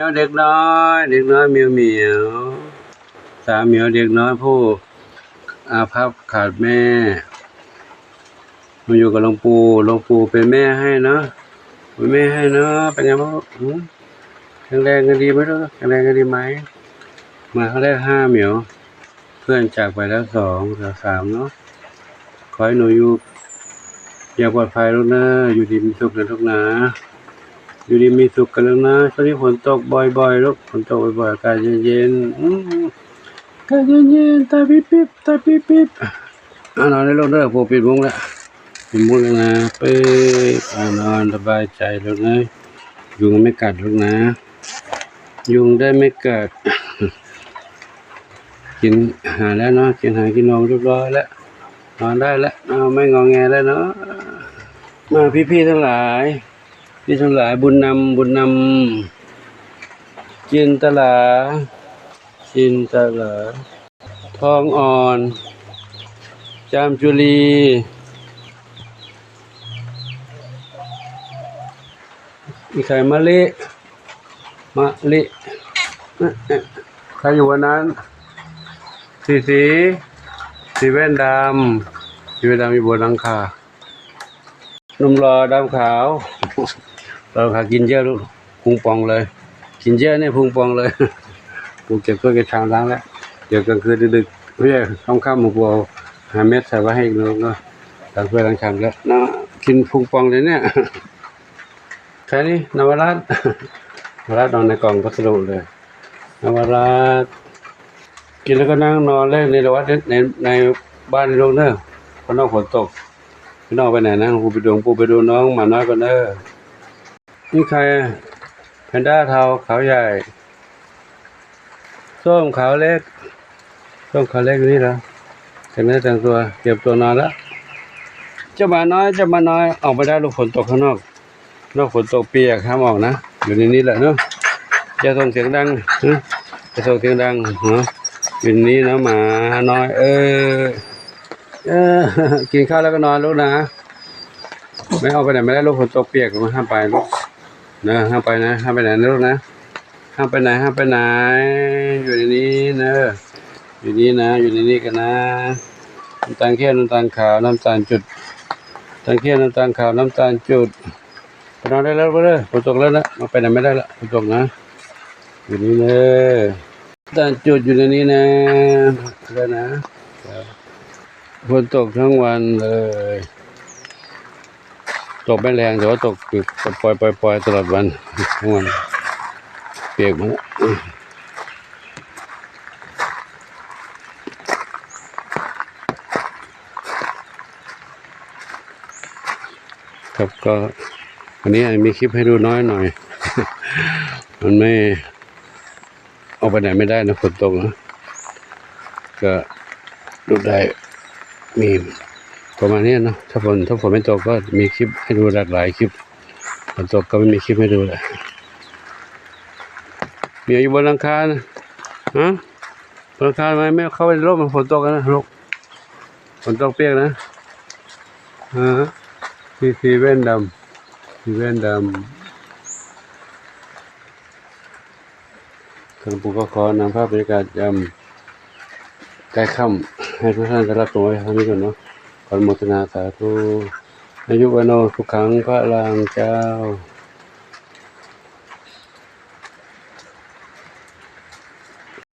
ວເດັກນ້ອຍ ເດັກນ້ອຍໝຽວໆ ສາວໝຽວເດັກນ້ອຍຜູ້ອາພັບຂາດແມ່ ມາຢູ່ກັບຫຼວງປູ່ ຫຼວງປູ່ເປັນແມ່ໃຫ້ເນາະ ເປັນແມ່ໃຫ້ເນາະ. ເປັນຫຍັງບໍ່? ຫື? ແຂງແຮງກັນດີໄໝລູກ? ແຂງແຮງກັນດີໄໝ? ມາຄັ້ງແລກຫ້າໝຽວ ເພື່ອນຈາກໄປແລ້ວສອງ ເຫຼືອສາມເນາະ. ຂໍໃຫ້ໜູຢູ່ຢ່າງປອດໄພລູກເນີ ຢູ່ດີມີສຸກນະລູກນາ ຢູ່ດີມີສຸກກັນລູກນາ. ຊ່ວງນີ້ຝົນຕົກບໍ່ອຍໆ ລູກ ຝົນຕົກບໍ່ອຍໆ ອາກາດເຢັນໆ ອືມ ອາກາດເຢັນໆ ຕາປິບໆ ຕາປິບໆ. ອ່າ ນອນໄດ້ລູກເດີ ປູ່ປິດມຸ້ງແລ້ວ ປິດມຸ້ງແລ້ວນະ ປຶບ ອ່າ ນອນສະບາຍໃຈລູກເອີຍ ຍຸງໄດ້ໄມ່ກັດລູກນາ ຍຸງໄດ້ໄມ່ກັດ. ກິນອາຫານແລ້ວເນາະ ກິນອາຫານກິນນົມຮຽບຮ້ອຍແລ້ວ ນອນໄດ້ແລ້ວເນາະ ໄມ່ງໍແງແລ້ວເນາະ. ມາພີ່ໆທັງຫຼາຍ ພີ່ທັງຫຼາຍ ບຸນນຳ ບຸນນຳ ຈິນຕະຫຼາ ຈິນຕະຫຼາ ທອງອ່ອນ ຈາມຈຸລີ ອີ່ໄຂ່ມະລິ ມະລິ ໃຄຢູ່ບ່ອນນັ້ນ ສີສີ ສີແວ່ນດຳ ສີແວ່ນດຳຢູ່ບົນຫຼັງຄາ. ໜຸ່ມຫຼໍ່ດຳຂາວ ດຳຂາວກິນເຢີະລູກ ພຸງປ່ອງເລີຍ ກິນເຢີະນີ້ພຸງປ່ອງເລີຍ. ກູເກັບຖ້ວຍເກັບຊາມລ້າງແລ້ວ ດຽວກາງຄືນດຶກໆ ເອີຍ ຄ່ຳໆ ກູເອົາຫາເມັດໃສ່ໄວ້ໃຫ້ອີກເນາະ ລ້າງຖ້ວຍລ້າງຊາມແລ້ວເນາະ ກິນພຸງປ່ອງເລີຍເນຍ. ແຄ່ນີ້ ນະວະລາດ ນະວະລາດນອນໃນກ່ອງພັດສະດຸເລີຍ ນະວະລາດ. ກິນແລ້ວກໍນັ່ງນອນເລີຍ ໃນລະວັດ ໃນ ໃນບ້ານນີ້ລູກເດີ ຂ້າງນອກຝົນຕົກ ພີ່ນ້ອງໄປໄຫນນະ ປູ່ໄປດູ ປູ່ໄປດູນ້ອງໝານ້ອຍກ່ອນເດີ. ນີ້ໃຄ ແພນດ້າເທົາຂາວໃຫຍ່ ສົ້ມຂາວເລັກ ສົ້ມຂາວເລັກຢູ່ນີ້ລະ ແຕ່ງເນື້ອແຕ່ງຕົວ ກຽມຕົວນອນລະ. ເຈົ້າໝານ້ອຍ ເຈົ້າໝານ້ອຍ ອອກໄປໄດ້ລູກ ຝົນຕົກຂ້າງນອກ ນອກຝົນຕົກປຽກ ຫ້າມອອກນະ ຢູ່ໃນນີ້ແຫຼະເນາະ. ຢ່າສົ່ງສຽງດັງ ຮະ ຢ່າສົ່ງສຽງດັງເນາະ ຢູ່ໃນນີ້ນະ ໝານ້ອຍເອີຍ. ເອີ ກິນຂ້າວແລ້ວກໍນອນລູກນະ ແມ່ອອກໄປໄຫນບໍ່ໄດ້ລູກ ຝົນຕົກປຽກ ຫ້າມໄປລູກນະ ຫ້າມໄປນະ ຫ້າມໄປໄຫນນະລູກນະ ຫ້າມໄປໄຫນ ຫ້າມໄປໄຫນ ຢູ່ໃນນີ້ເນີ ຢູ່ນີ້ນະ ຢູ່ໃນນີ້ກັນນະ. ນ້ຳຕານຂຽວ ນ້ຳຕານຂາວ ນ້ຳຕານຈຸດ ນ້ຳຕານຂຽວ ນ້ຳຕານຂາວ ນ້ຳຕານຈຸດ. ໄປນອນໄດ້ແລ້ວເດີ ຝົນຕົກແລ້ວນະ ອອກໄປໄຫນບໍ່ໄດ້ລະ ຝົນຕົກນະ ຢູ່ນີ້ເນີ ນ້ຳຕານຈຸດຢູ່ໃນນີ້ນະ ແລ້ວນະ. ຝົນຕົກທັງວັນເລີຍ ຕົກໄມ່ແຮງ ແຕ່ວ່າຕົກຢູ່ ປອຍໆ ຕະຫຼອດວັນ ທັງວັນ ປຽກໝົດ. ครับ ก็วันนี้มีคลิปให้ดูน้อยหน่อย มันไม่ ออกไปไหนไม่ได้นะ ฝนตกนะ ก็ดูได้ มีประมาณนี้เนาะ ถ้าฝน ถ้าฝนไม่ตกก็มีคลิปให้ดูหลากหลายคลิป ฝนตกก็ไม่มีคลิปให้ดูแล้ว เมียอยู่บนหลังคานะ ฮะ บนหลังคาไหม ไม่เข้าไปในร่ม ฝนตกนะลูก ຝົນຕົກປຽກນະ ຮະ ສີ ສີແວ່ນດຳ ສີແວ່ນດຳ. ຂ້າພະເຈົ້າກໍຂໍນຳພາບບັນຍາກາດຍາມໃກ້ຄ່ຳ ໃຫ້ທຸກທ່ານໄດ້ຮັບຊົມໄວ້ເທົ່ານີ້ກ່ອນເນາະ ຂໍອະນຸໂມທະນາສາທຸ ອາຍຸວັນໂນສຸຂັງພະລັງ ເຈົ້າ.